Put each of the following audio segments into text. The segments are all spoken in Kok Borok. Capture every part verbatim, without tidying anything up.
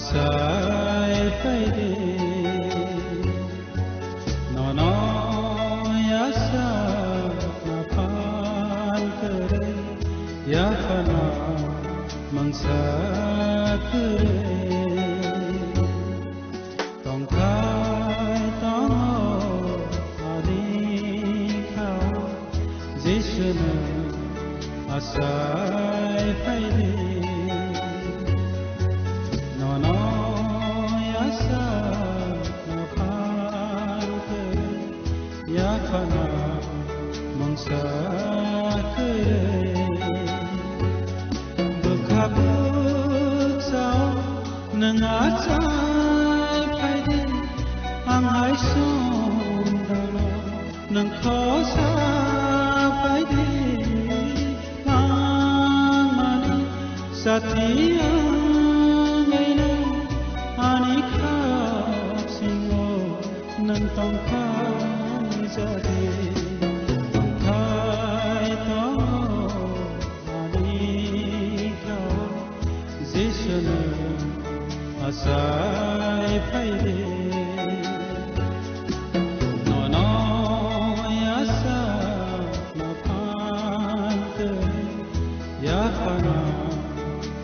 Sai phaidi, nono yasa na phan kwrwi, yaphana mangsa kwrwi. Tongthai tongo ani khao, Jisu nwng asai phaidi. Nono yasa na phan kwrwi, yaphana mungsa kwrwi. Bwkha bwksa o nwng achai phaidi, ang hai songdalo nwng khosa phaidi. Langmani sati wngwino ani khak singo nwng tongthai jadi, tongthai tongo ani khao, Jisu nwng asai phaidi. Nono yasa na phan kwrwi, yaphana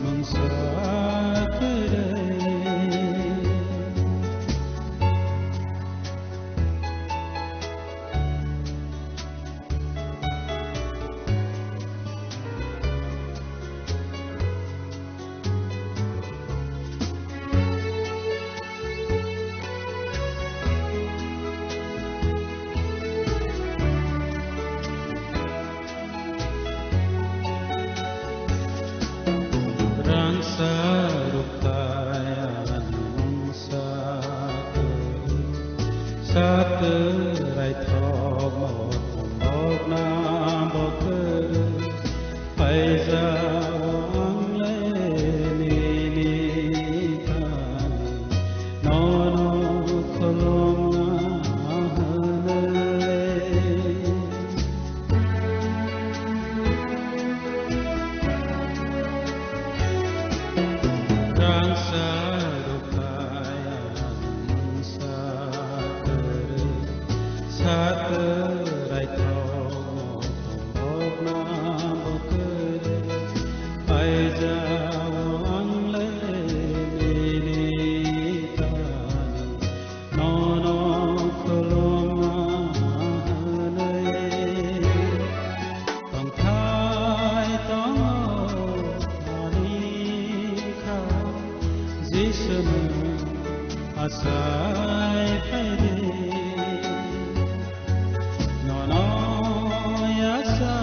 mungsa kwrwi. Rangsa ruktai ani mungsa kwrwi, satwrai thokmo tongmokna bo kwrwi. Phaijao ang le nini thani, nono khulumna hwnwi. Rangsa ruktai ang mungsa kwrwi, satwrai thokmo tongmokna bo kwrwi. Phaijao ang le nini thani, nono khulumna hwnwi. Tongthai tongo ani khao, Jisu nwng asai phaidi. Nono yasa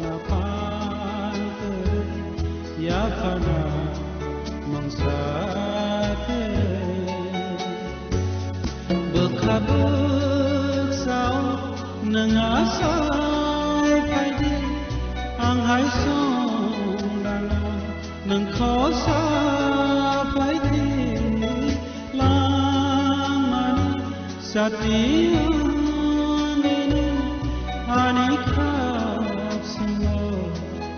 na phan kwrwi, yaphana mungsa kwrwi. Bwkha bwksa o nwng asai phaidi, ang hai songdalo nwng khosa phaidi. Langmani sati wngwino ani khak singo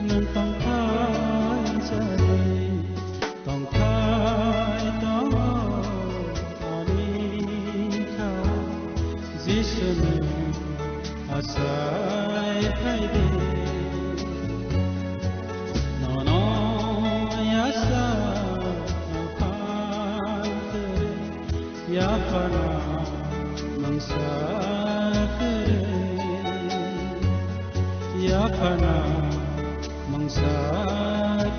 nwng tongthai jadi, tongthai tongo ani khak. Jisu nwng asai phaidi, nono yasa phan kwrwi, yaphana mungsa kwrwi, yaphana mungsa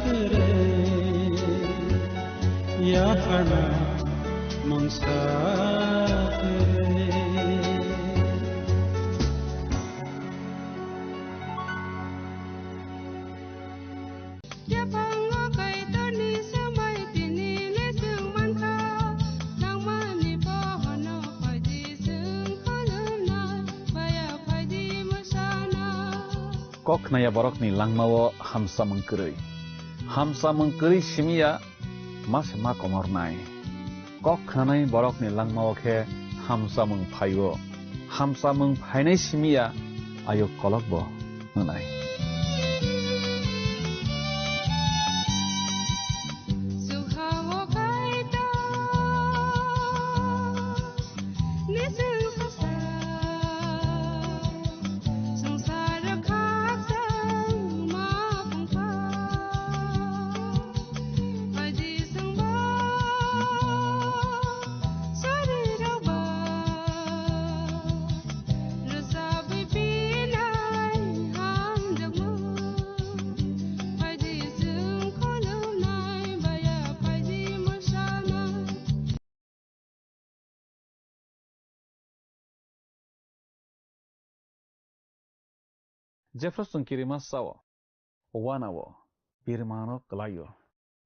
kwrwi, yaphana mungsa kwrwi, yaphango Kaitorni swmai tini le chwng mankha, nangmani bohono phaidi chwng khulumnai, baya phaidi mwsana. Kok khnaya borokni langmao hamsamung kwrwi. Hamsamung kwrwi simiya ma se ma komornai. Kok khnanai borokni langmao khe hamsamung phaio. Hamsamung phainai simiya ayuk kolokbo hwnai. Sukhao kai Jephru chwng kirima sao, wanao, birmano kwlaio.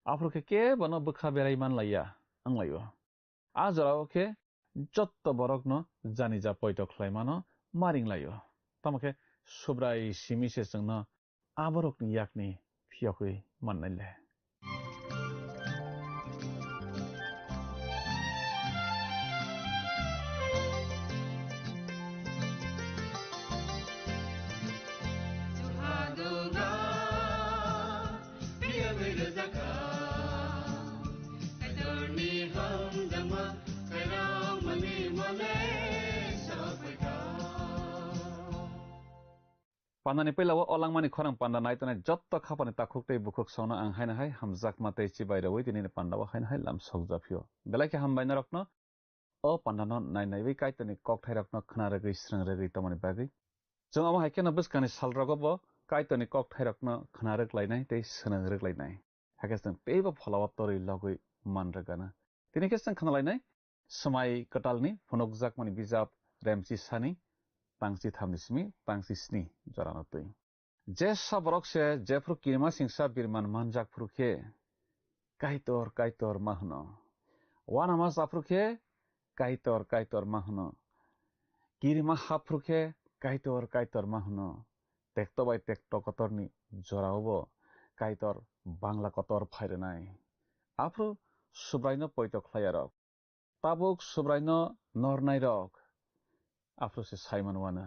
Aphuru khe kebono bwkha berai manlaiya wnglaio. A jorao khe jotto borokno jani ja poito khlaimano maringlaio. Tamo khe Subrai simi se chwngno aborokni yakni phiyogwi mannai le. Pandani puila o langmani khorang panda nai tongnai jotto khapani takhuk tei bukhuk songno ang haino hai hamjakma tei chibai rwui tini pandao haino hai lam sokjaphio. Belai khe hambai norokno o pandano nai naiwi Kaitorni kokthairokno khna rwgwi srwng rwgwi tongmani bagwi. Chwng omo hai kheno bwskangni salrogo bo Kaitorni kokthairokno khna rwglainai tei srwng rwglainai. Hakhe chwng teibo pholao torwi logwi man rwgana. Tini khe chwng khnalainai Swmai Kwtalni phunukjakmani bijap Remchi sani tangchi thamni simi tangchi sni jorano twi. Jesa borok se jephru kirima singsa birman manjak phuru khe, Kaitor, Kaitor ma hwno. Wanama cha phuru khe, Kaitor, Kaitor ma hwno. Kirima hap phuru khe, Kaitor, Kaitor ma hwno. Tekto bai tekto kotorni jorao bo Kaitor bangla kotor phai rwnai. Aphuru Subraino poito khlai yarok. Tabuk Subraino nornairok aphuru se sai man wano.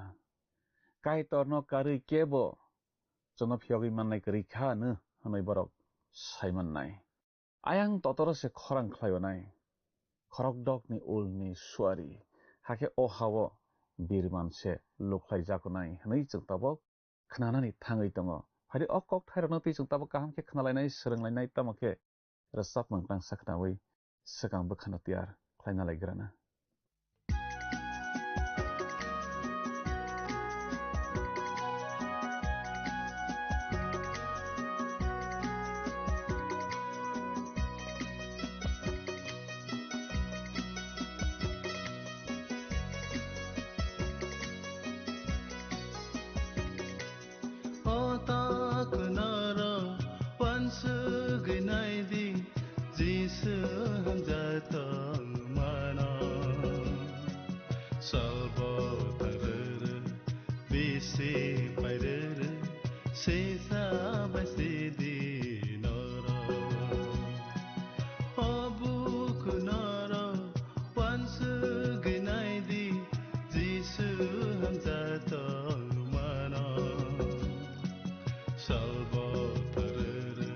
Kaitorno karwi kebo chwngno phiyogwi mannai kwrwi kha hwnwi borok sai mannai. Ayang totoro se khorang khlai onai. Khorokdokni ulni suari, hakhe o ha-o birman se lukhlai jakonai hwnwi chwng tabuk khnanani thangwi tongo. Phaidi o kokthairokno twi chwng tabuk kaham khe khnalainai, swrwnglainai, tamo khe rwchapmung tangsa khnaui swkang bwkhano tiyar khlaina laigrana. O ta khwnaro uansugwi naidi, Jisu hamjak tongmano. Salbo tarere, bisi pairere, sisa bai sidi noro. O bukhu noro uansugwi naidi, Jisu hamjak tongmano. Salbo tarere,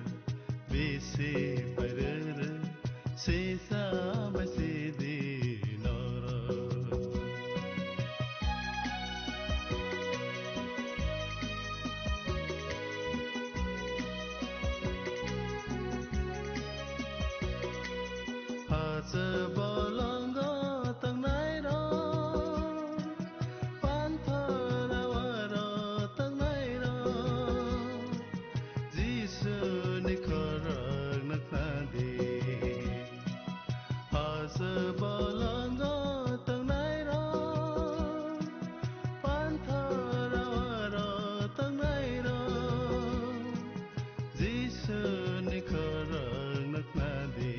bisi pairere, sisa bai sidi noro. Hacha bolongo tangnairok, panthor awaro tangnairok, Jisuni khorang nuknadi. Hacha bolongo tangnairok, panthor awaro tangnairok, Jisuni khorang nuknadi.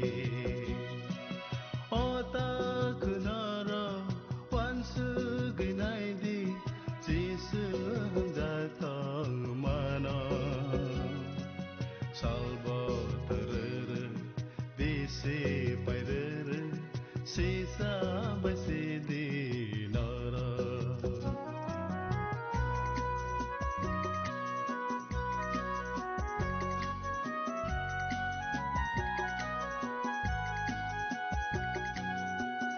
O ta khwnaro uansugwi naidi, Jisu hamjak tongmano. Salbo tarere, bisi pairere, sisa bai sidi noro.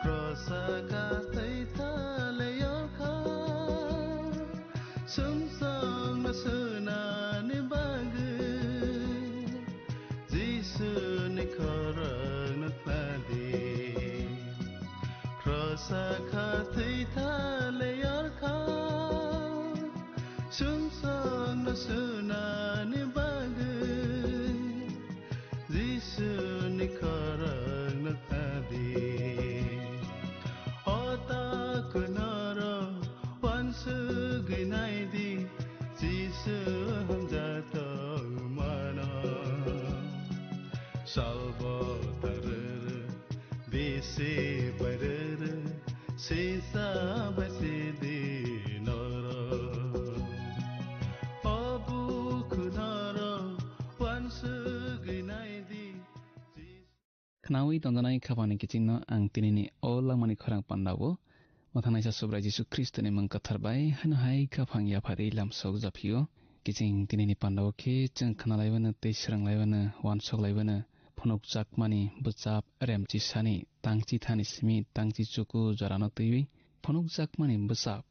Krosa ka twi thale yorkha, sumsokno swnani bagwi, Jisuni khorang nuknadi. Krosa ka twi thale yorkha, sumsokno swnani bagwi, Jisuni khorang nuknadi. O ta khwnaro uansugwi naidi, Jisu Salbo tarere, bisi barere, sisa basi di noro. Obu kunoro, wansugwi naidi. Khnawi tongjanai khapangni kichingno ang tinini o langmani khorang pandao. Mwthangnaisa Subrai Jisu Khristoni mung kwthar bai hano hai khaphang yaphari lamsok japhio. Kiching tinini pandao khe chwng khnalaibano tei swranglaibano wansoklaibano phunukjakmani bwchap remchisani tangchithani simi tangchichuku jorano twiwi phunukjakmani bwchap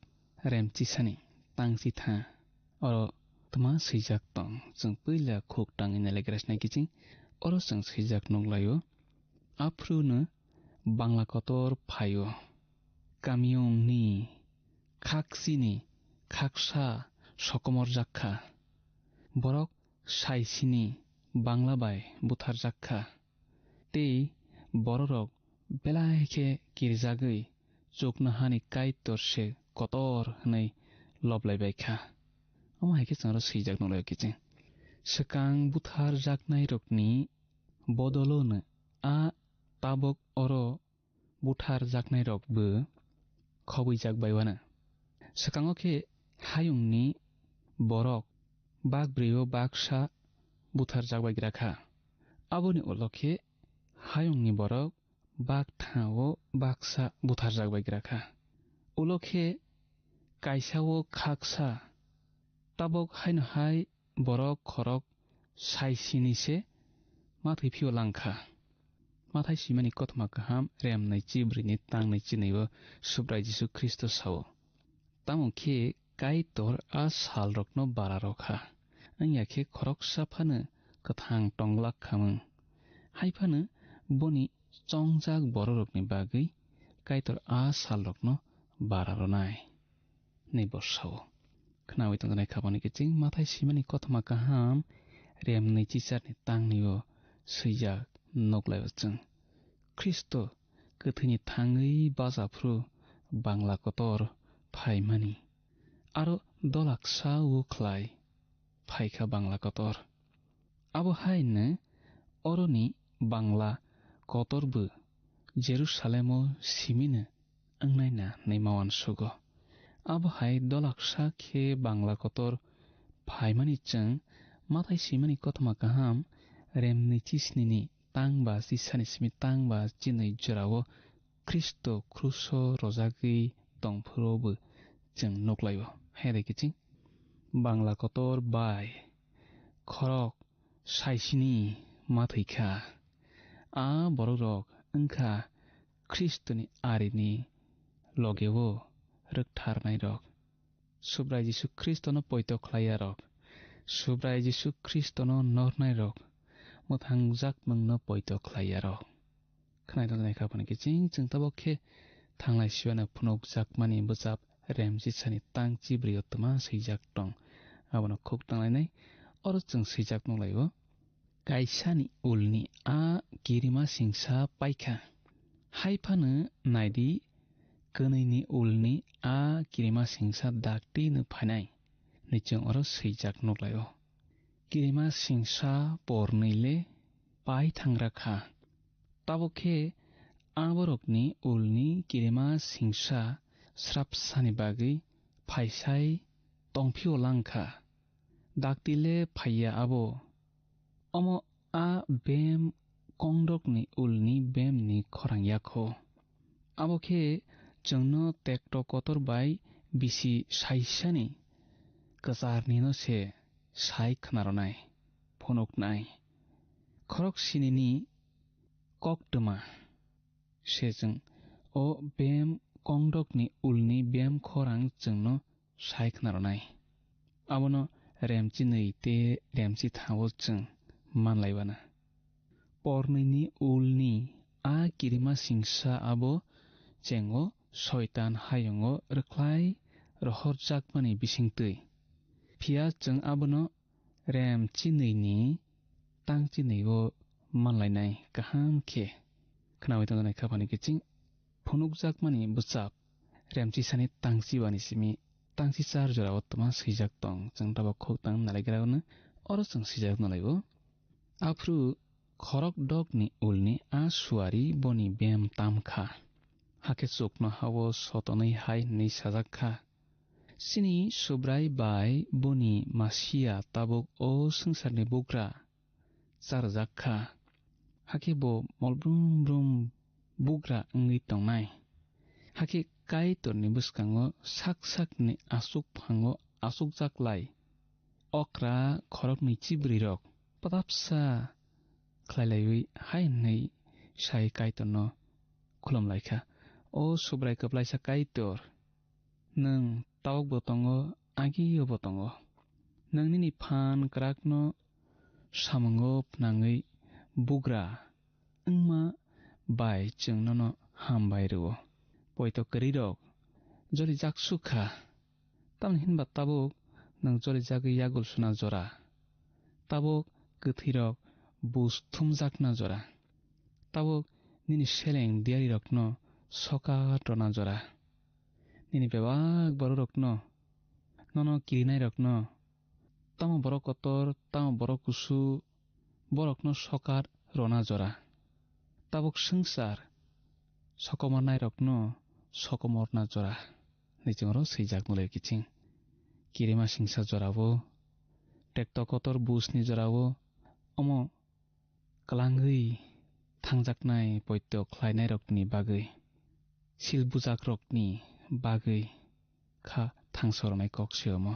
remchisani tangchitha. Oro twma swijak tong, chwng puila khuk tangwi nailagrasnai kiching oro chwng swijak nuklaio. Aphruno Bangla kotor phaio. Kamiyungni khaksini khaksa sokomorjak kha. Borok saisini Bangla bai butharjak kha. Tei bororok belai khe kirijagwi chuknohani Kaitor se kotor hwnwi loblaibai kha. Omo hai khe chwngno swijak nukhlaio kiching. Swkang butharjaknairokni bodolono a tabok oro butharjaknairok bo khobwijak bai uanw. Swkango khe hayungni borok bak bwrwio baksa butharjak bai gra kha. Aboni ulo khe hayungni borok bak thao baksa butharjak bai gra kha. Ulo khe kaisao khaksa, tabok haino hai borok khorok saisini se mathwi phio lang kha. Mathai swimani kothoma kaham remnai chibrini tangnai chinwi o Subrai Jisu Khristo sao. Tamo khe Kaitor a salrokno bara rw kha, wngya khe khoroksa phano kwthang tonglak khamung. Hai phano boni chongjak bororokni bagwi Kaitor a salrokno bara rwnai. Ni bosao. Khnawi tongjanai khapangni kiching Mathai swimani kothoma kaham remnai chicharni tangnio swijak nuklaio chwng. Khristo kwthwini thangwi bachaphru Bangla kotor phaimani. Aro dolaksa o khlai phaikha Bangla kotor. Abo haino oroni Bangla kotorbo Jerusalemo simino wngnai na hwnwi ma uansugo. Abo hai dolaksa khe Bangla kotor phaimani chwng Mathai swimani kothoma kaham remnwi chisnini tang ba chisani simi tang ba chinwi jorao Khristo kruso rwjagwi tongphuru bo chwng nuklaio. Hai de kiching Bangla kotor bai khorok saisini ma thwi kha. A borok rok wng kha Khristoni arini logeo rwktharnai rok. Subrai Jisu Khristono poito khlai ya rok. Subrai Jisu Khristono nornai rok. Mwthangjakmungno poito khlai ya rok. Khwnai tongjaknai kha phano kiching chwng tabok khe thanglai siwano phunukjakmani bwchap remchisani tang chibrio twma swijak tong. Abono khuk tanglainai oro chwng swijak nukhlaio. Kaisani ulni a kirima singsa paikha. Hai phano naidi, kwnwini ulni a kirima singsa dakti no phainai. Ni chwng oro swijak nukhlaio. Kirima singsa pornwi le pai thangra kha. Tabok khe a borokni ulni kirima singsa srapsani bagwi phaisai tongphio lang kha. Dakti le phaiya abo. Omo a bem kongdokni ulni bemni khorang yakho. Abo khe chwngno tekto kotor bai bisi saisani kwcharnino se sai khnaronai, phunuknai. Khorok sinini koktwma se chwng o bem kongdokni ulni bem khorang chwngno sai khnaronai. Abono remchinwi tei remchithao chwng manlaiwana. Pornwini ulni a kirima singsa abo chengo soitan hayungo rwkhlai rohorjakmani bisingtwi. Phiya chwng abono remchinwini tangchinwio manlainai kaham khe. Khnawi tongjaknai kha phano kiching phunukjakmani bwchap remchisani tangchiwani simi tangchichar jorao twma swijak tong. Chwng tabok khuk tang nalaigrano oro chwng swijak nalaio. Aphuru Khorok dokni ulni a suari boni bem tam kha. Hakhe chuknoha-o sotonwi hai hwnwi sajak kha, "Chini Subrai bai boni Masia tabuk o swngcharni bugra charwjak kha." Hakhe bo mol brum brum bugra wngwi tongnai. Hakhe Kaitorni bwskango sak sakni aswk phango aswkjak lai okra khoroknwi chibrwirok pwtapsa khlai laiwi hai hwnwi sai Kaitorno khulum lai kha, "O Subrai kwplaisa Kaitor, nwng tabukbo tongo, agiyobo tongo. Nwng nini phan kwrakno samungo phnangwi bugra wngma bai chwng nono hambai rw-o. Poito kwrwirok jolijak su kha, tamni hwnba tabuk nwng jolijagwi yagul suna jora, tabuk kwthwirok bus thumjakna jora, tabuk nini seleng diyarirokno sokat rwna jora, nini bebak bororokno, nono kirinairokno, tamo borok kotor, tamo borok kusu, borokno sokat rwna jora. Tabuk swngchar sokomornairokno sokomorna jora," hwnwi chwngno swijak nulai kiching. Kirima singsa jorao, tekto kotor busni jorao, omo kwlangwi thangjaknai poito khlainairokni bagwi, sil bujakrokni bagwi kha thangsornai kok se omo.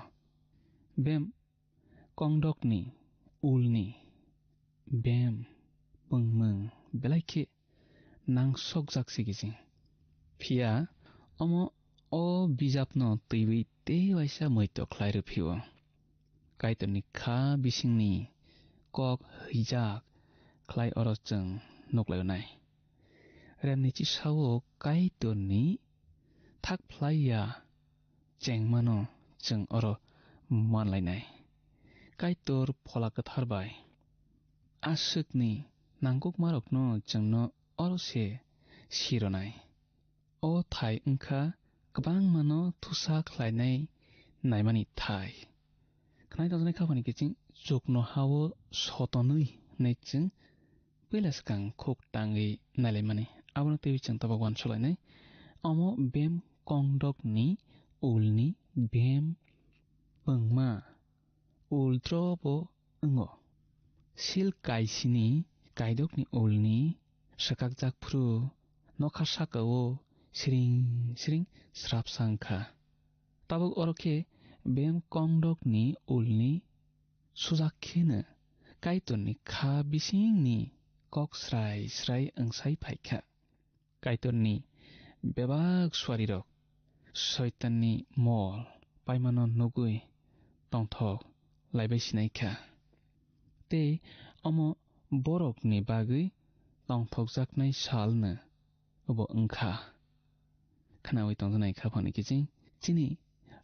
Bem kongdokni ulni bem pungmung belai khe nangsokjak se kiching. Phiya omo o bijapno twiwi tei waisa moito khlai rw phio. Kaitorni kha bisingni kok hwijak khlai oro chwng nuklainai. Remni chisao Kaitorni thak phlai ya chengmano chwng oro manlainai. Kaitor Phola Kwthar bai aswkni nangkukmarokno chwngno oro se sironai. O thai wngkha kwbangmano thusa khlainai naimani thai. Khnai tongjaknai khaphani kiching chuknoha-o sotonwi hwnwi chwng puila swkang khuk tangwi nailaimani. Abono twiwi chwng tabuk uansukhlainai. Omo bem kongdokni ulni bem pungma ul drobo wngo. Sil kaisini kaidokni ulni swkakjak phuru nokha saka-o siring siring srapsa wngkha. Tabuk oro khe bem kongdokni ulni sujak kheno Kaitorni kha bisingni kok srai srai wngsai phaikha. Kaitorni bebak suarirok Soitanni mol paimano nugwi tongthok laibai sinai kha. Tei omo borokni bagwi tongthokjaknai salno obo wngkha. Khnaui tongjaknai khaphang ni kiching chini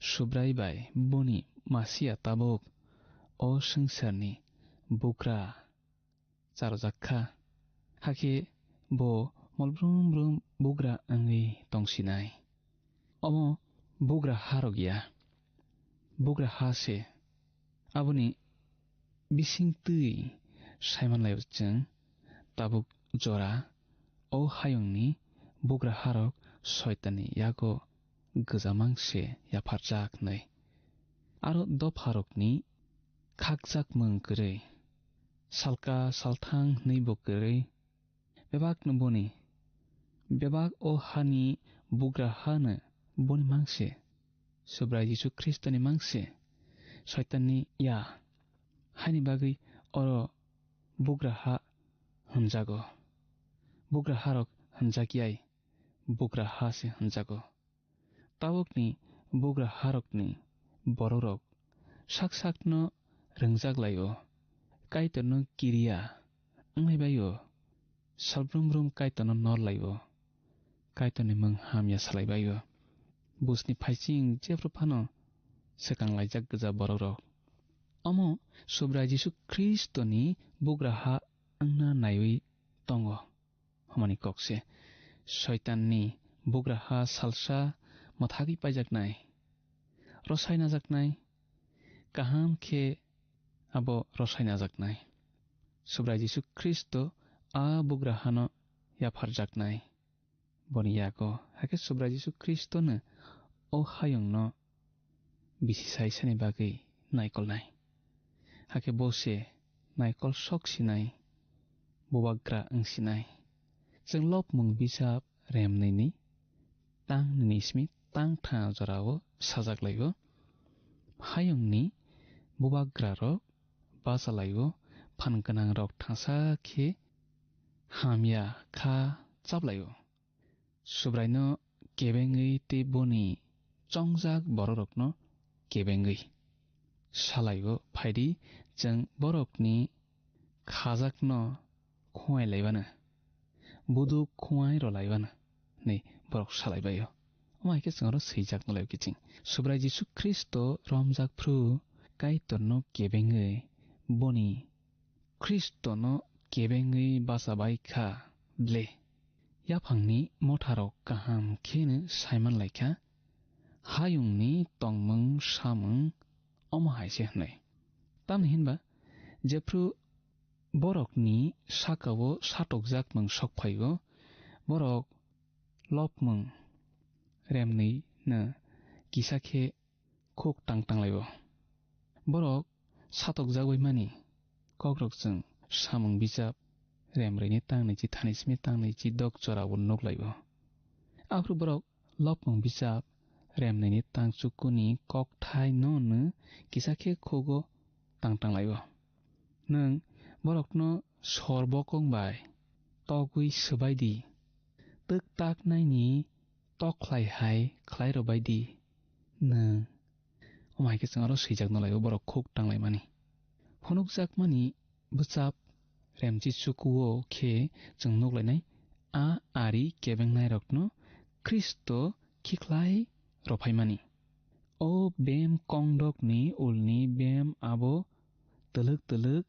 Subrai bai boni Masia tabuk o swngcharni bugra charwjak kha. Hakhe bo mol brum brum bugra wngwi tongsinai. Omo bugra ha rok ya, bugra ha se. Aboni bising twi saimanlai chwng tabuk jora o hayungni bugra ha rok Soitanni yago gwjamang se yapharjak hwnwi. Aro dopharokni khakjakmung kwrwi, salka salthang hwnwibo kwrwi, bebakno boni, bebak o hani bugra hano boni mang se, Subrai Jisu Khristoni mang se, Soitanni ya. Haini bagwi oro bugra ha hwnjago. Bugra harok hwnjak yai, bugra ha se hwnjago. Tabukni bugra harokni bororok sak sakno rwngjak lai-o, Kaitorno kiriya wnglai bai-o, salbrum brum Kaitorno nor lai-o, Kaitorni mung hamya salai bai-o. Busni phaiching jephru phano swkang laijak gwja bororok. Omo Subrai Jisu Khristoni bugra ha wngna naiwi tongo. Hwnmani kok se, Soitanni bugra ha salsa mwthagwi paijaknai, rwsai najaknai, kaham khe abo rwsai najaknai. Subrai Jisu Khristo a bugra hano yapharjaknai. Boni yago, hakhe Subrai Jisu Khristono o hayungno bisi saisani bagwi naikolnai. Hakhe bo se naikol sok sinai, bubagra wng sinai. Chwng lobmung bijap remnwini tang nini simi tang tha jorao sajak laio. Hayungni bubagrarok bacha laio, phan gwnangrok thangsa khe hamya kha chap laio. Subraino kebengwi tei boni chongjak bororokno kebengwi salaio, phaidi chwng borokni khajakno khuai laibana, buduk khuai rw laibana, hwnwi borok salai baio. Omo hai khe chwng oro swijak nw laio kiching. Subrai Jisu Khristo romjak phru Kaitorno kebengwi boni Khristono kebengwi bacha bai kha ble. Yaphangni motharok kaham kheno saiman lai kha, hayungni tongmung samung omo hai se hwnwi. Tamni hinba jephru borokni saka-o satokjakmung sok phaio, borok lobmung remnwino kisa khe khuk tang tang laio. Borok satokjagwi mani kokrok chwng samung bijap remrwini tang naichi thani simi tang naichi dok jorao nuk laio. Aphuru borok lobmung bijap remnwini tang chukuni kokthai no no kisa khe khugo tang tang laio. Nwng borokno sor bokong bai togwi swbai di, twk taknaini tokhlai hai khlai rwbai di. Nwng omo hai khe chwng aro swijak nw laio borok khuk tang laimani. Phunukjakmani bwchap remchi chukuo khe chwng nuk lainai, a ari kebengnairokno Khristo khikhlai rwphaimani. O bem kongdokni ulni bem abo twlwk twlwk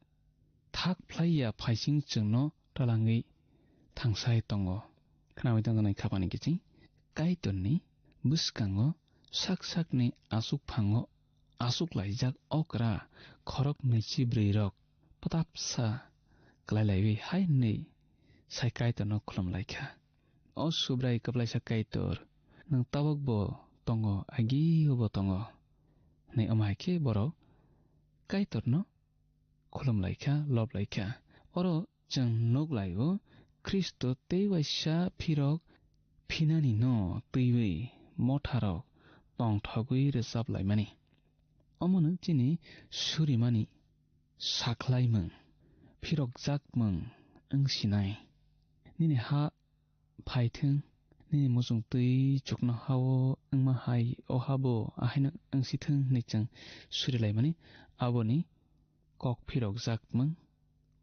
thak phlai ya phaising chwngno twlangwi thangsai tongo. Khnaui tongjaknai khapani kiching Kaitorni bwskango sak sakni aswk phango aswk laijak okra khorok nwichi bwrwirok pwtapsa kwlai laiwi hai hwnwi sai Kaitorno khulum lai kha, "O Subrai kwplaisa Kaitor, nwng tabukbo tongo, agio bo tongo," hwnwi omo hai khe borok Kaitorno khulum lai kha, lob lai kha. Oro chwng nuk lai-o, Khristo tei waisa phirok phinani no twiwi motharok tongthogwi rwchap laimani. Omono chini surimani sakhlaimung, phirokjakmung wng sinai. Nini ha phai thung, nini muchung twi chuknoha-o wngma hai o ha-bo ahaino wng si thung hwnwi chwng suri laimani, aboni kok phirokjakmung,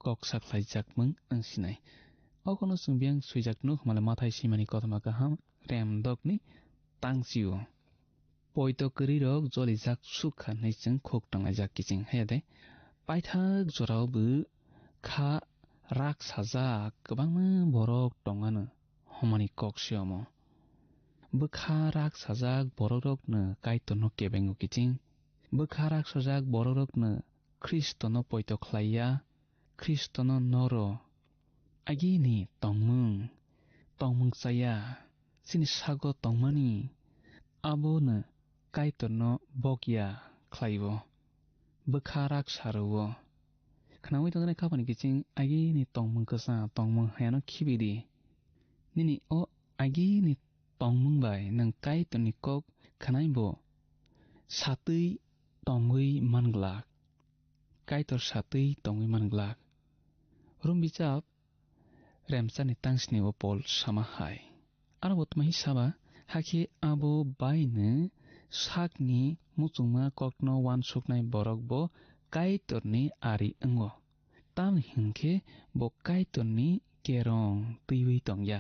kok sakhlaijakmung wng sinai. Okono chwng biyang swijak nuk hwnmale Mathai swimani kothoma kaham remdokni tang sio. Poito kwrwirok jolijak suk kha hwnwi chwng khuk tonglaijak kiching haya de. Paithak jorao bo kha rak sajak kwbangma borok tongano hwnmani kok se omo. Bwkha rak sajak borokrokno Kaitorno kebengo kiching. Bwkha rak sajak borokrokno Khristono poito khlai ya, Khristono noro agini tongmung, tongmung chaya, chini sago tongmani, abono Kaitorno bok ya khlai-o, bwkha rak saro-o. Khnaui tongjaknai khapani kiching agini tongmung kwchang tongmung hayano khibi di. Nini o agini tongmung bai nwng Kaitorni kok khnai bo satwi tongwi man glak. Kaitor satwi tongwi man glak. Rom bichap remchani tangsni o Pol sama hai. Aro bo tma hi saba, hakhe abo baino sakni muchungma kokno wansuknai borok bo Kaitorni ari wngo. Tamni hwnkhe bo Kaitorni kerong twiwi tongya.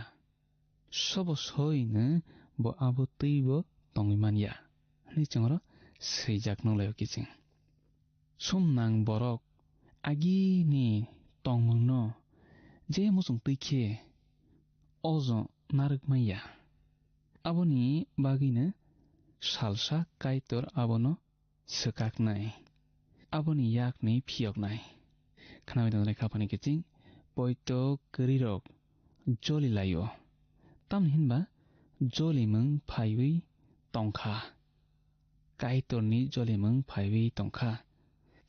Sobo soino bo abo twibo tongwi manya, hwnwi chwng oro swijak nukhlaio kiching. Sumnang borok agini tongmungno je muchung twi khe ojo narwk manya. Aboni bagwino salsa Kaitor abono swkaknai, aboni yakni phiyoknai. Khnaui tongjaknai khapani kiching poito kwrwirok joli lai-o, tamni hwn ba jolimung phaiwi tong kha. Kaitorni jolimung phaiwi tong kha.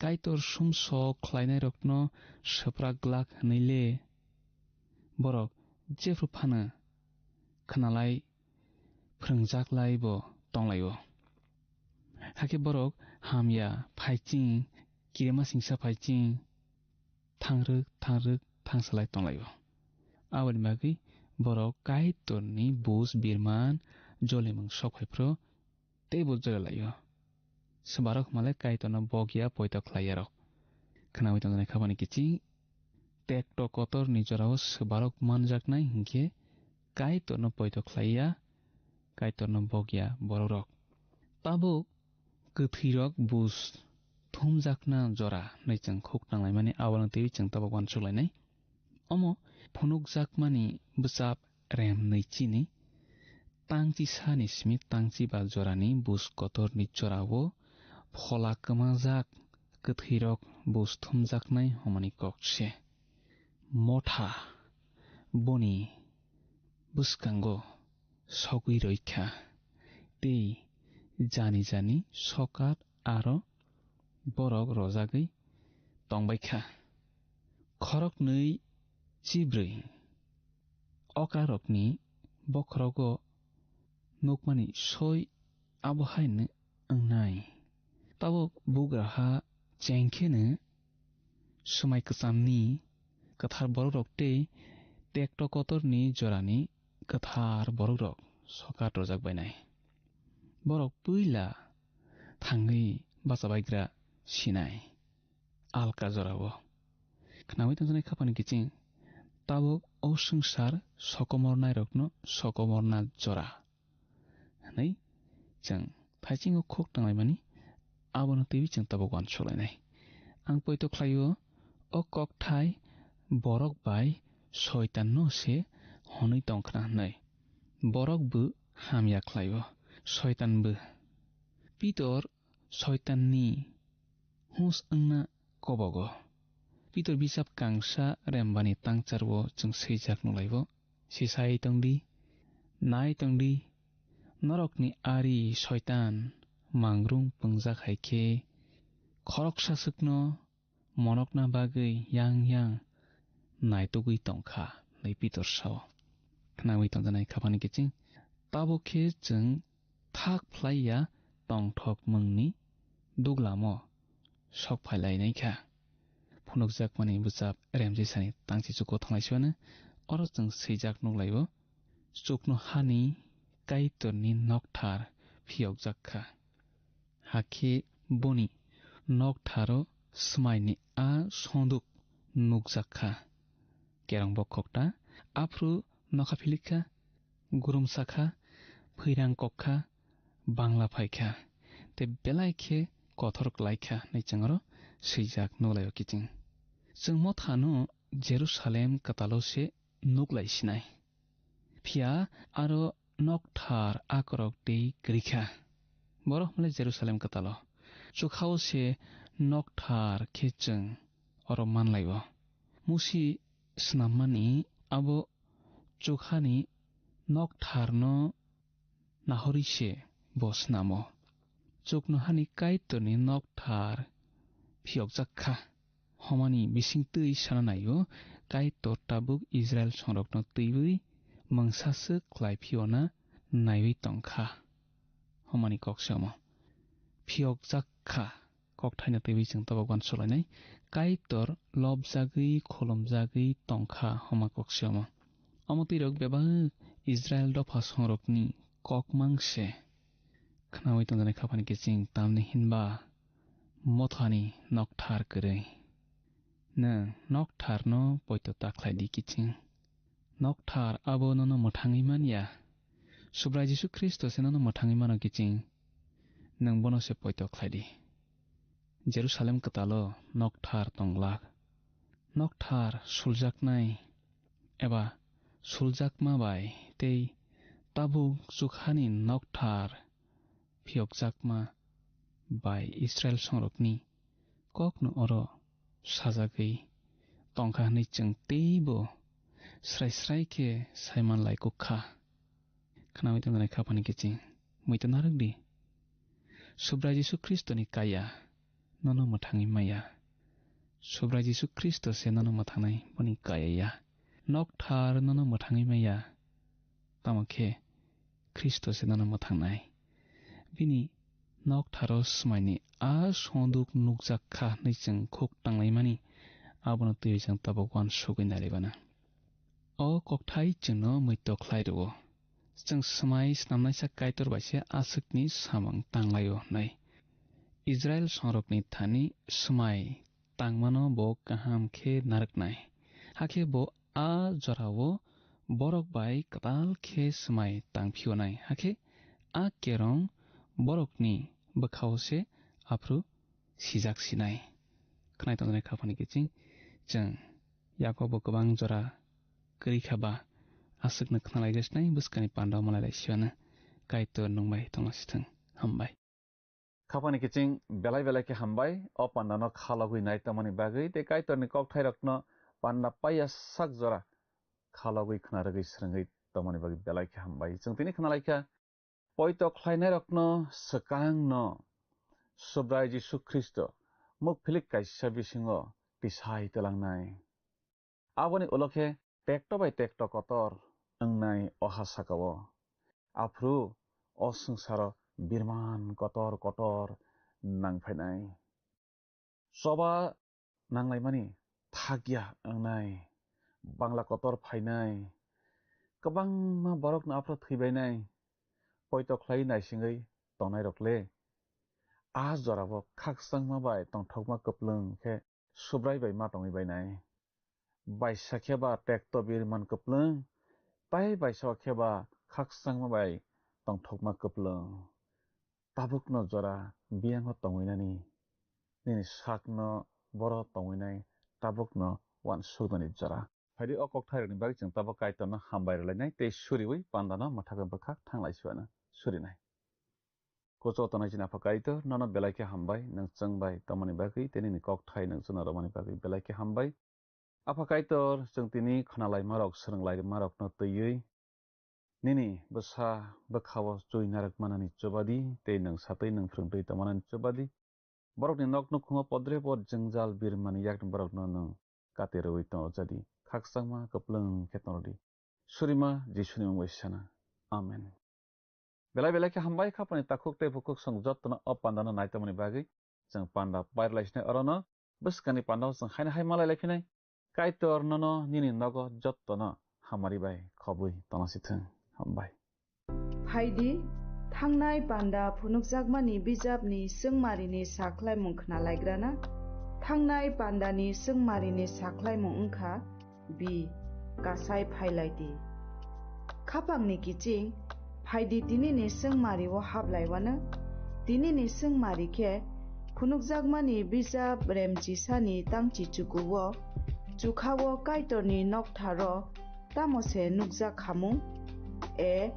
Kaitor sumsok khlainairokno swprak glak hwnwi le borok jephru phano khwnalai phrwngjaklai bo tong lai-o. Hakhe borok hamya phaiching, kirima singsa phaiching, thangrwk thangrwk thangsalai tong lai-o. Aboni bagwi borok Kaitorni buj birman jolimung sok phai phro teibo jora lai-o. Swbarok hwnmale Kaitorno bok ya poito khlai yarok. Khnaui tongjaknai khabani kiching tekto kotorni jorao swbarok manjaknai hinkhe Kaitorno poito khlai ya, Kaitorno bok ya bororok. Tabuk kwthwirok buj thumjakna jora hwnwi chwng khuk tanglaimani, abono twiwi chwng tabuk uansuk lainai. Omo phunukjakmani bwchap rem nwi chini tangchi sani simi tangchi ba jorani buj kotorni jorao phola kwmajak kwthwirok buj thumjaknai hwnmani kok se. Motha boni bwskango sogwi roi kha, tei jani jani sokat aro borok rojagwi tongbai kha. Khoroknwi chibrwi okrarokni bokhorogo nukmani soi abo haino wngnai. Tabuk bugraha chengkheno swmai kwchamni kwthar borokrok tei tekto kotorni jorani kwthar borokrok sokat rojak bainai. Borok puila thangwi bachapaigra sinai alka jorao. Khnaui tongjaknai khapani kiching tabuk o swngchar sokomornairokno sokomorna jora hwnwi chwng thaisingo khuk tanglaimani, abono twiwi chwng tabuk uansuk lainai. Ang poito khlaio, o kokthai borok bai soitanno se hwnwi tong khna hwnwi. Borok bo hamya khlaio, soitan bo. Pitor soitanni hus wngna kobogo. Pitor bisap kangsa rembani tangcharo chwng swijak nukhlaibo. Sisai tongdi, nai tongdi, norokni ari soitan mangrung pungjak hai khe khoroksa swkno monokna bagwi yang yang naitugwi tongkha, hwnwi Pitor sao. Khnaui tongjaknai khapani kiching, tabuk khe chwng thak phlai ya tongthokmungni duglamo sok phai lainai kha. Phunukjakmani bwchap remjisani tangchi chuko thanglai siwano oro chwng swijak nuklaio, chuknohani Kaitorni nokthar phiyokjak kha. Hakhe boni noktharo swmaini a sonduk nukjak kha. Kerong bokhok ta aphuru nokha philik kha, gurumsa kha, phwirang kok kha, bangla phai kha, tei belai khe kothor klai kha hwnwi chwng oro swijak nuklaio kiching. Chwng mothano Jerusalem kwtalo se nuklai sinai. Phiya aro nokthar akorok tei kwrwi kha. Borok hwnle Jerusalem kwtalo. Chukhao se nokthar khe chwng oro manlai-o. Musi snammani abo chukhani noktharno nahorwi se bo snamo. Chuknohani Kaitorni nokthar phiyokjak kha. Homani bisingtwi sana naio, Kaitor tabuk Israil songrokno twiwi mungsaswk khlai phiyona naiwi tong kha. Homani kok se omo. Phiyokjak kha. Kokthaino twiwi chwng tabuk uansuk lainai. Kaitor lobjagwi, khulumjagwi tong kha, homa kok se omo. Omo twirok bebak Israil dopha songrokni kokmang se. Khnaui tongjaknai khapani kiching, tamni hinba mothani nokthar kwrwi. Nwng noktharno poito ta khlai di kiching. Nokthar abo nono mwthangwi man ya. Subrai Jisu Khristo se nono mwthangwi mano kiching. Nwng bono se poito khlai di. Jerusalem kwtalo nokthar tong glak. Nokthar suljaknai eba suljakma bai tei tabuk chukhani nokthar phiyokjakma bai Israil songrokni kokno oro sajagwi tongkha hwnwi chwng teibo srai srai khe saiman lai kuk kha. Khnaui tongjaknai khaphani kiching, muitu narwk di. Subrai Jisu Khristoni kaya nono mwthangwi maya. Subrai Jisu Khristo se nono mwthangnai, boni kaya ya. Nokthar nono mwthangwi maya, tamo khe Khristo se nono mwthangnai. Bini noktharo swmaini a sonduk nukjak kha hwnwi chwng khuk tanglaimani, abono twiwi chwng tabuk uansugwi naribana. O kokthai chwngno muitu khlai rwo. Chwng swmai snamnaisa Kaitor bai se aswkni samung tanglaio hwnwi. Israil songrokni thani swmai tangmano bo kaham khe narwknai. Hakhe bo a jorao borok bai kwtal khe swmai tangphiyonai. Hakhe a kerong borokni bwkhao se aphuru sijak sinai. Khwnai tongjaknai khaphani kiching chwng yakobo kwbang jora kwrwi kha ba aswkno khna lai sinai bwskangni panda malai lai siya no Kaitor nung bai tongna sithwng. Hambai. Khaphani kiching belai belai khe hambai, o pandano khalogwi nai tongmani bagwi tei Kaitorni kokthairokno panda paiya sak jora khalogwi khna rwgwi swrwngwi tongmani bagwi belai khe hambai. Chwng tini khna lai kha, poito khlainairokno swkangno Subrai Jisu Khristo mukphilik kaisa bisingo tisai twlangnai. Aboni ulo khe tekto bai tekto kotor wngnai o ha sakao. Aphuru o swngsaro birman kotor kotor nang phainai. Choba nanglaimani thakya wngnai, bangla kotor phainai. Kwbangma borokno aphuru thwibainai. Poito khlai naisingwi tongnairok le a jorao khakchangma bai tongthokma kwplwng khe Subrai bai ma tongwi bainai. Baisa khe ba tekto birman kwplwng, tai baisa khe ba khakchangma bai tongthokma kwplwng. Tabukno jora biyango tongwinani, nini sakno boro tongwinai tabukno uansuknani jora. Phaidi o kokthairokni bagwi chwng tabuk Kaitorno hambai rwlainai tei suriui pandano mwthakwi bwkhak thanglai siwano surinai. Kuchugo tongnai chini Apha Kaitor, nono belai khe hambai, nwng chwng bai tongmani bagwi tei nini kokthai nwng chwngno romani bagwi belai khe hambai. Apha Kaitor, chwng tini khwnalaimarok, swrwnglaima rokno twiwi nini bwsa bwkhao chwi narwk manani chubadi tei nwng satwi nwng phrwngtwi tongmanani chubadi. Borokni nok nukhungo podre pod jwngjal birmani yakni borokno nwng kate rwui tongorjadi. Khakchangma kwplwng khe tongordi. Surima Jisuni mung bai sana. Amen. Belai belai khe hambai khaphani takhuk tei bukhuk chwng jottono o pandano naitomani bagwi. Chwng panda pairwlai sinai orono bwskangni pandao chwng haino hai malai lai phinai. Kaitor nono nini nogo jottono hamari bai khobwi tongna sithwng. Hambai. Phaidi, thangnai panda phunukjakmani bijapni swngmarini sakhlaimung khnalaigrana. Thangnai pandani swngmarini sakhlaimung wngkha, bi kasai phailai di. Khapangni kiching, phaidi tinini swngmari o hablaiwano. Tinini swngmari khe phunukjakmani bijap remchisani tangchi chukuo, chukhao Kaitorni noktharo tamo se nukjak khamung? A.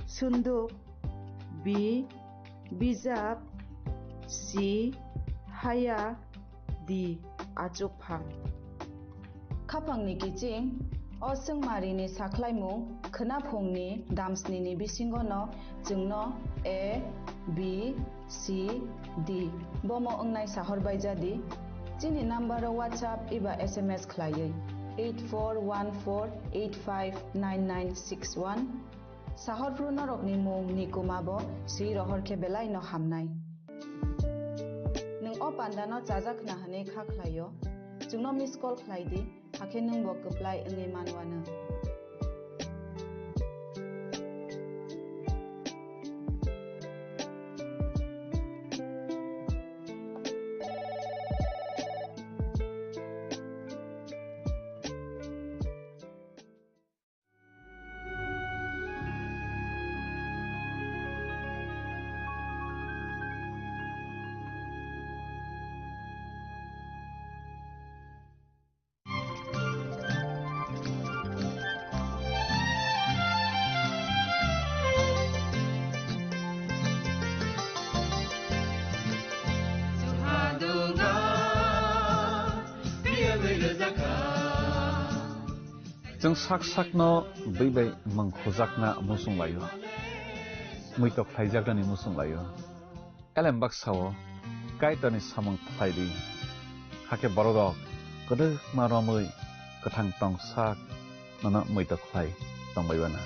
Sunduk. B. Bijap. C. Haya. D. Achukphang. Khapangni kiching, o swngmarini sakhlaimung khwnaphungni damsnini bisingono chwngno A, B, C, D bomo wngnai sahor baijadi. Chini number o WhatsApp eba S M S khlaiwi eight four one four eight five nine nine six one. Sahorphru norokni mung ni kuma bo swi rohor khe belai no hamnai. Nwng o panda no chajak khna hwnwi kha khlai o, chwngno miss call khlai di, hakhe nwng bo kwplai wngwi man uanw. Chwng sak sakno bwi bai mung khujakna muchung laio, muitok khlaijaknani muchung laio. Elem baksao Kaitorni samung khlai di, hakhe bororok kwdwkma romwi kwthang tong sak nono muitok khlai tongbai uana.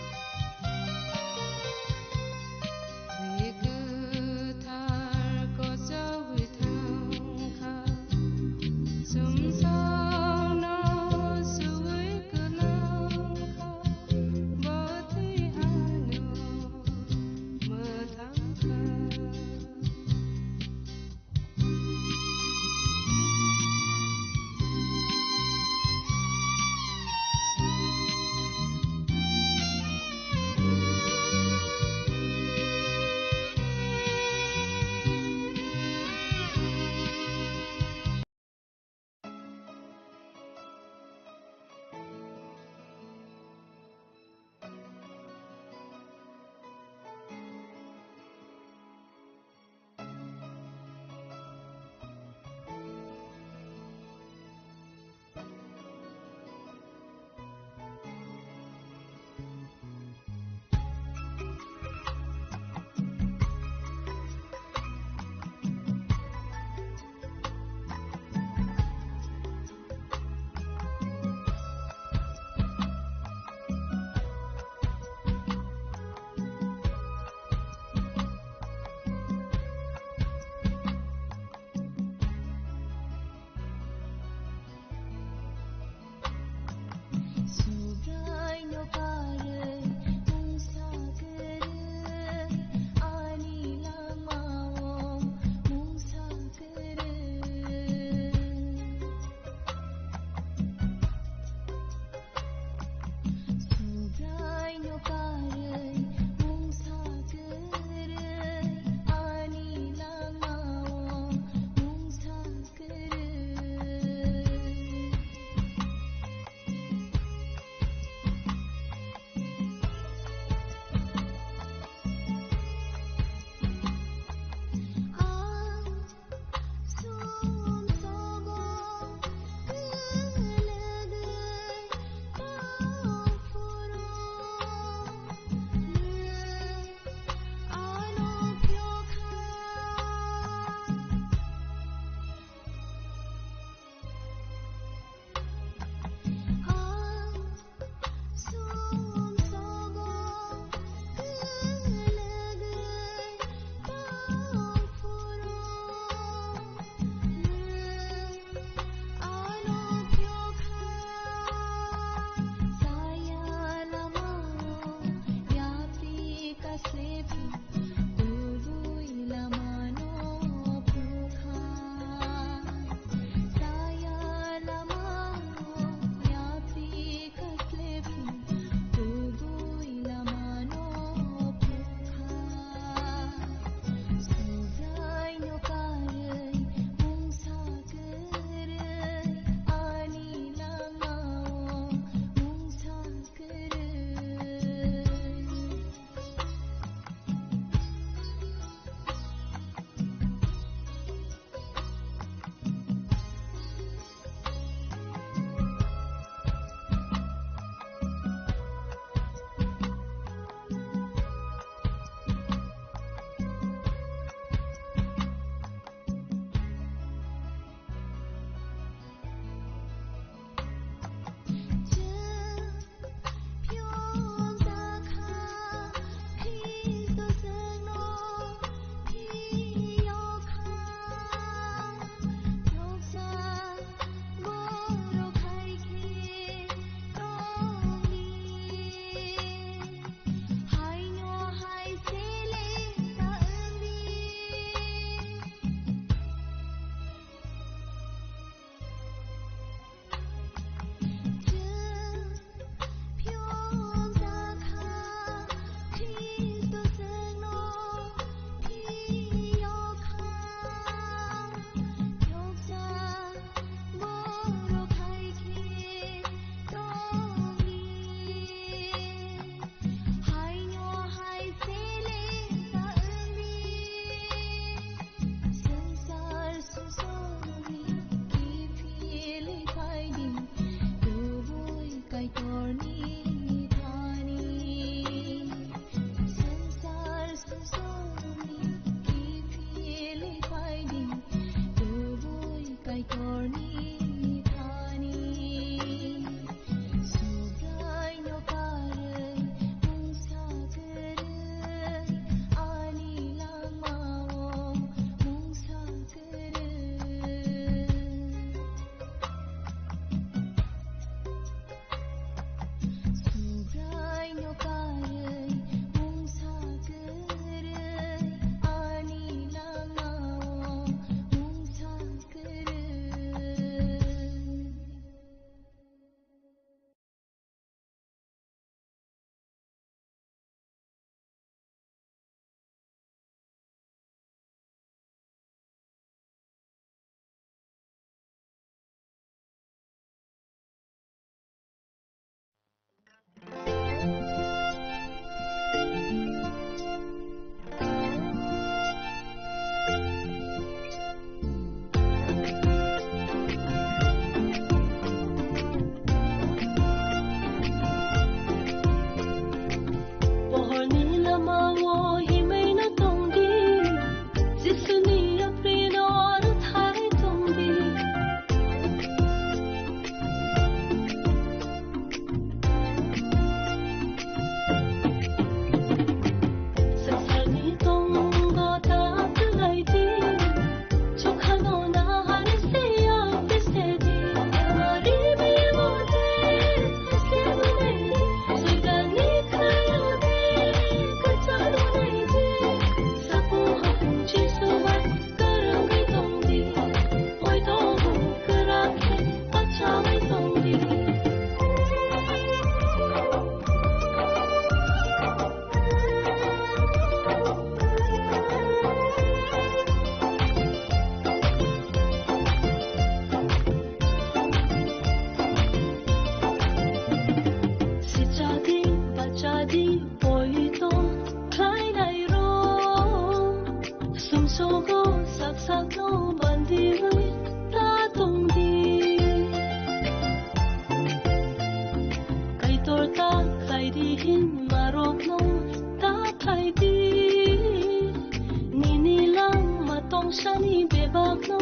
Sani bebakno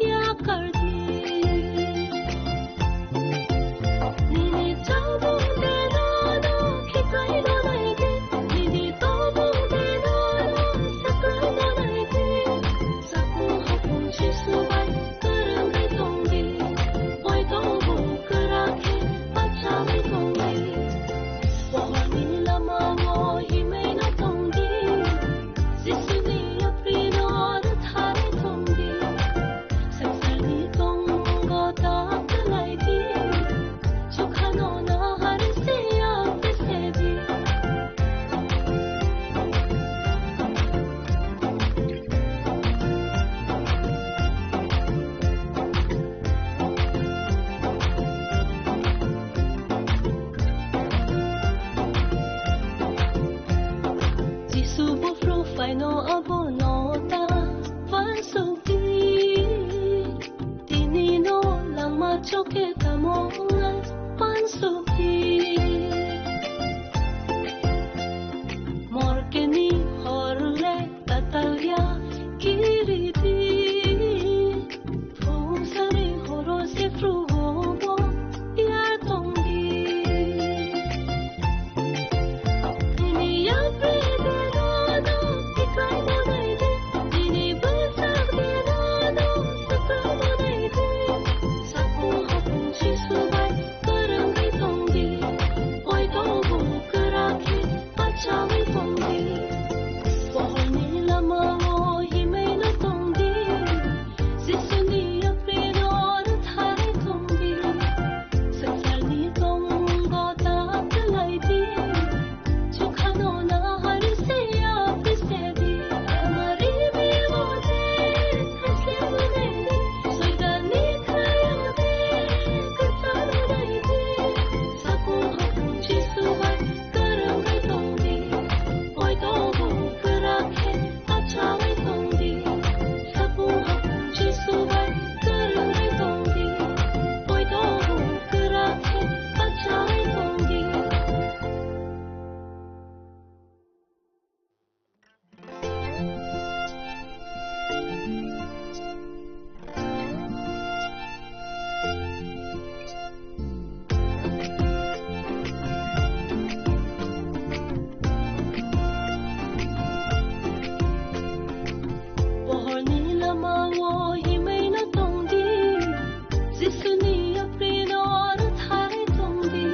yakar di. Nini chabung deno no khiklai no nai di. Nini tobung deno no saklai no nai di. Sakung hapung Jisu bai kwrwngwi tong di. Oi tobung kwrak khe bachaui tong di. Pohorni lama o himwi no tong di. Jisuni yaprino rwthai tong di. Swngcharni tongo ta kwlai di. Chukhano nahar se ya pese di. Jisu buphru phaino abono ta uansuk di. Tini no langma chokhe tamo wngnai uansuk di. Morkeni hor le tatal ya kiri di. Phung sari horo se phru hobo ya tong di. Nini yapri deno no tikai no nai di. Nini bwsak deno no sakai no nai di. Sakung hapung Jisu bai kwrwngwi tong di. Oi tobung kwrak khe bachaui tong di. Pohorni lama o himwi no tong di. Jisuni yaprino rwthai tong di. Swngcharni tongo ta kwlai di. Chukhano nahar se ya pese di. Amari bibo de haslem nai di. Soitanni khayo de kwcharo nai di. Sakung hapung Jisu bai kwrwngwi tong di. Oi tobung kwrak khe bachaui tong di. Sakung hapung Jisu bai kwrwngwi tong di. Oi tobung kwrak khe bachaui tong di. Pohorni lama o himwi no tong di. Jisuni yaprino rwthai tong di.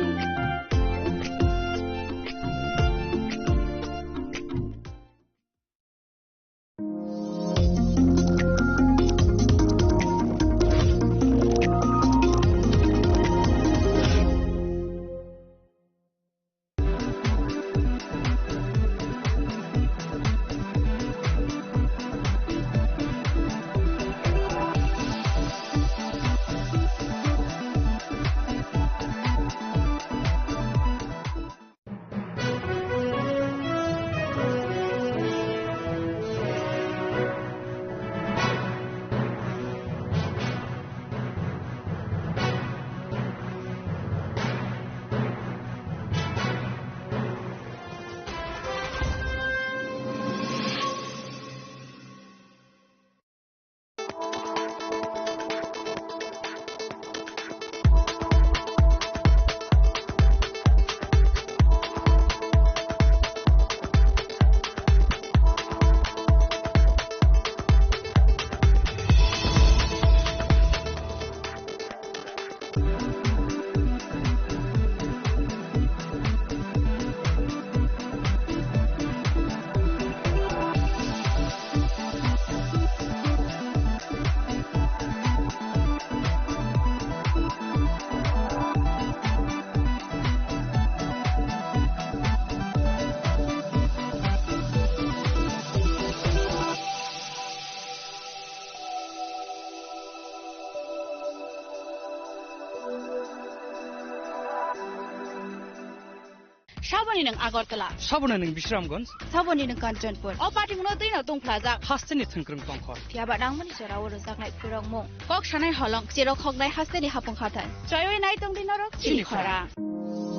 Saboni nwng Agartala. Saboni nwng Bisramganj. Saboni nwng Kanchanpur. O patimungno twino tungphlajak. Hasteni thwngkwrwng tongkhor. Phiyaba nangmani jorao rwjaknai phirokmung. Kok sanai holong, chirok hoknai hasteni hapung hathai. Choyoi nai tongdi norok chini chini khorang. Khorang.